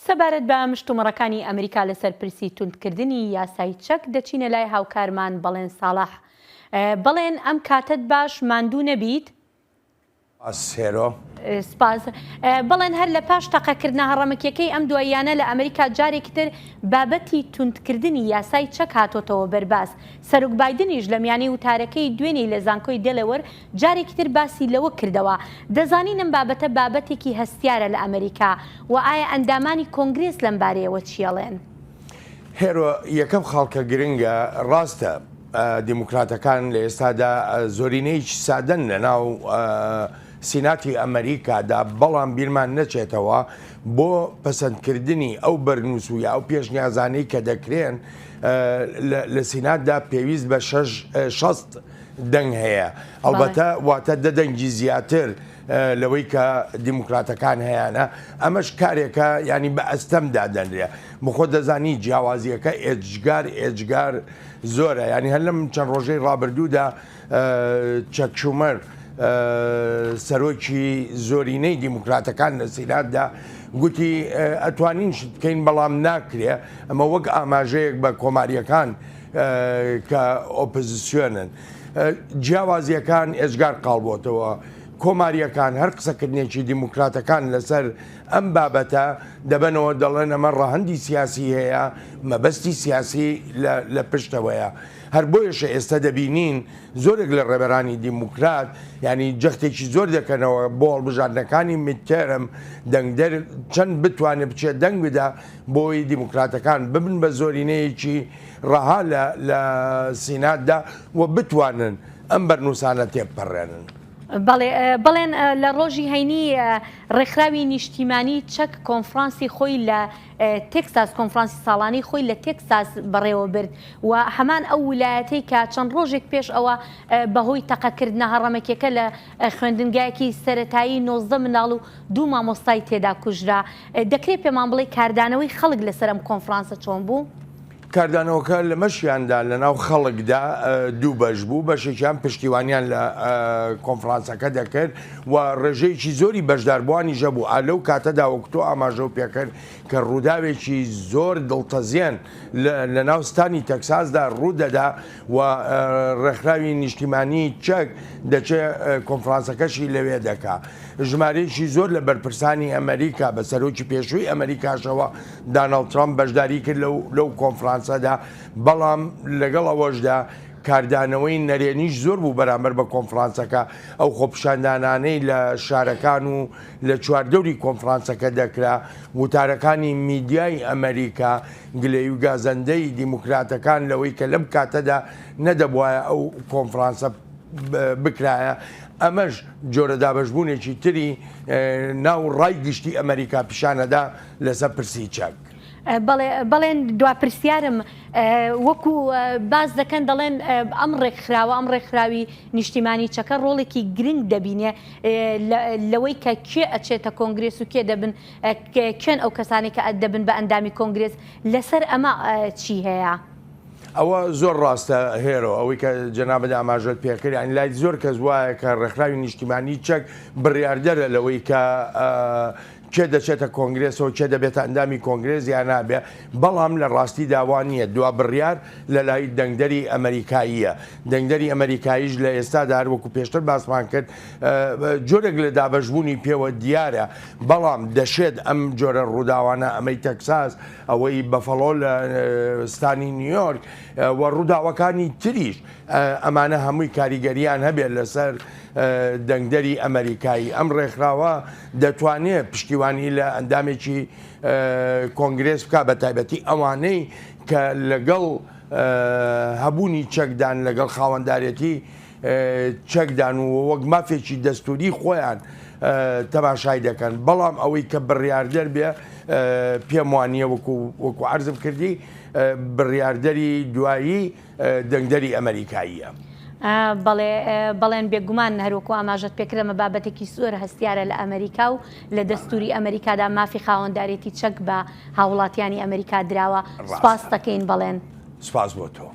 سەبارەت بە مشتومڕەکانی ئەمریکا لەسەر پرسی توندکردنی یاسای چەک دەچینە لای هاوکارمان بەڵێن ساڵح. بەڵێن ئەم کاتەت باش ماندوو نەبیت. سپاس هێرۆ. سپاس. بەڵێن هەر لە پاش تەقەکردنە هەڕەمەکیەکەی ئەم دواییانە لە ئەمریکا جارێکی تر بابەتی توندکردنی یاسای چەک هاتۆتەوە بەرباس. سەرۆک بایدنیش لە میانەی وتارەکەی دوێنێی لە زانکۆی دێلەوەر جارێکی تر باسی لەوە کردەوە دەزانین ئەم بابەتە بابەتێکی هەستیارە لە ئەمریکا و ئایا ئەندامانی کۆنگرێس لەم بارەیەوە چیەڵێن؟ هێرۆ، یەکەم خاڵ کە گرنگە، ڕاستە دیموکراتەکان لە ئێستادا زۆرینەیەکی سادەن لە ناو سیناتی ئەمریکادا، بەڵام بیرمان نەچێتەوە بۆ پەسەندکردنی ئەو بەرنووس و یا ئەو پێشنیازانەی کە دەکرێن لە سیناتدا پێویست بە 60 دەنگ هەیە، ئەڵبەتە واتە دە دەنگی زیاتر لەوەی کە دیموکراتەکان هەیانە، ئەمەش کارێکە یانی بە ئەستەم دادەنرێ. بخۆ دەزانی جیاوازییەکە ئێجگار ئێجگار زۆرە، یانی هەر لەم چەند ڕۆژەی ڕابردوودا چەک شومەر سەرۆکی زۆرینەی دیموکراتەکان لە سیناتدا گوتی ئەتوانین شت بکەین بەڵام ناکرێ، ئەمە وەک ئاماژەیەک بە کۆمارییەکان کە ئۆپزسیۆنن. جیاوازییەکان ئێجگار قاڵ بۆتەوە. کۆمارییەکان هەر قسەکردنێکی دیموکراتەکان لەسەر ئەم بابەتە دەبەنەوە دەڵێن ئەمە ڕەهەندی سیاسی هەیە، مەبەستی سیاسی لە پشتەوەیە. هەر بۆیەشە ئێستا دەبینین زۆرێک لە ڕێبەرانی دیموکرات یانی جەختێکی زۆر دەکەنەوە بۆ هەڵبژاردنەکانی midterm دەنگدەر چەند بتوانێت بچێت دەنگ بدا بۆی دیموکراتەکان ببن بە زۆرینەیەکی ڕەها لە لە سیناتدا و بتوانن ئەم بەرنووسانە تێبپەڕێنن. بەڵێ بەڵێن لە ڕۆژی هەینی ڕێکخراوی نیشتیمانی چەک کۆنفرانسی خۆی لە تێکساس کۆنفرانسی ساڵانەی خۆی لە تێکساس بەڕێوە برد و هەمان ئەو ولایەتەی کە چەند ڕۆژێک پێش ئەوە بەهۆی تەقەکردنە هەڕەمەکیەکە لە خوێندنگایەکی سەرەتایی 19 منداڵ و دوو مامۆستای تێدا کوژرا. دەکرێت پێمان بڵێی کاردانەوەی خەڵک لەسەر ئەم کۆنفرانسە چۆن بوو؟ کاردانەوەکە لەمەشیاندا لەناو خەڵکدا دوو بەش بوو، بەشێکیان پشتیوانیان لە کۆنفرانسەکە دەکرد و ڕێژەیەکی زۆری بەشداربووانیش هەبوو، ئا لەو کاتەدا وەک تۆ ئاماژەو پێکرد کە ڕووداوێکی زۆر دڵتەزێن لەناو ستانی تەکساسدا ڕوودەدا و ڕێکخراوی نیشتیمانی چەک دەچێ کۆنفرانسەکەشی لەوێ دەکا. ژمارەیەکی زۆر لە بەرپرسانی ئەمەریکا بە سەرۆکی پێشووی ئەمەریکاشەوە داناڵد ترامپ بەشداری کرد لەو لەو کۆنفرانسەدا، بەڵام لەگەڵ ئەوەشدا کاردانەوەی نەرێنیش زۆر بوو بەرامبەر بە کۆنفرانسەکە، ئەو خۆپیشاندانانەی لە شارەکان و لە چواردەوری کۆنفرانسەکە دەکرا، وتارەکانی میدیای ئەمەریکا، گلەیی و گازەندەی دیموکراتەکان لەوەی کە لەم کاتەدا نەدەبوایە ئەو کۆنفرانسە بکرایە، ئەمەش جۆرە دابەشبوونێکی تری ناو ڕای گشتی ئەمەریکا پیشانەدا لەسەر پرسی چەک. بەڵێ بەڵێن دوا پرسیارم وەکو باس دەکەن دەڵێن ئەم ڕێکخراوە ئەم ڕێکخراوی نیشتیمانی چەکە ڕۆڵێکی گرنگ دەبینێ لەوەی کە کێ ئەچێتە کۆنگرێس و کێ دەبن کێن ئەو کەسانەی کە دەبن بە ئەندامی کۆنگرێس لەسەر ئەمە چی هەیە؟ ئەوە زۆر ڕاستە هێرۆ، ئەوەی کە جەنابت ئاماژەت پێکرد، یانی لای زۆر کەس وایە کە ڕێکخراوی نیشتیمانی چەک بڕیاردەرە لەوەی کە کێ دەچێتە کۆنگرێسەوە، کێ دەبێتە ئەندامی کۆنگرێس یا نابێ، بەڵام لە ڕاستیدا وا نییە، دوا بڕیار لە لای دەنگدەری ئەمەریکاییە، دەنگدەری ئەمەریکاییش لە ئێستادا هەر وەکو پێشتر باسمان کرد جۆرێک لە دابەشبوونی پێوە دیارە، بەڵام دەشێت ئەم جۆرە ڕووداوانە، ئەمەی تەکساس، ئەوەی بەفەڵۆ لە ستانی نیویۆرک و ڕووداوەکانی تریش، ئەمانە هەمووی کاریگەرییان هەبێت لەسەر دەنگدەری ئەمەریکایی. ئەم ڕێکخراوە دەتوانێت پشتیوانی لە ئەندامێکی کۆنگرێس بکات، بەتایبەتی ئەوانەی کە لەگەڵ هەبوونی چەکدان، لەگەڵ خاوەندارێتی چەکدان و وەک مافێکی دەستووری خۆیان تەماشای دەکەن، بەڵام ئەوەی کە بڕیاردەر بێ پێم وانییە وەکو وەکو عەرزم کردی بڕیاردەری دوایی دەنگدەری ئەمەریکاییە. بەڵێ بەڵێن بێگومان هەروەکو ئاماژەت پێکرد ئەمە بابەتێکی زۆر هەستیارە لە ئەمەریکا و لە دەستوری ئەمەریکادا مافی خاوەندارێتی چەک بە هاوڵاتیانی ئەمەریکا دراوە. سوپاست دەکەین بەڵێن. سوپاس بۆ تۆ.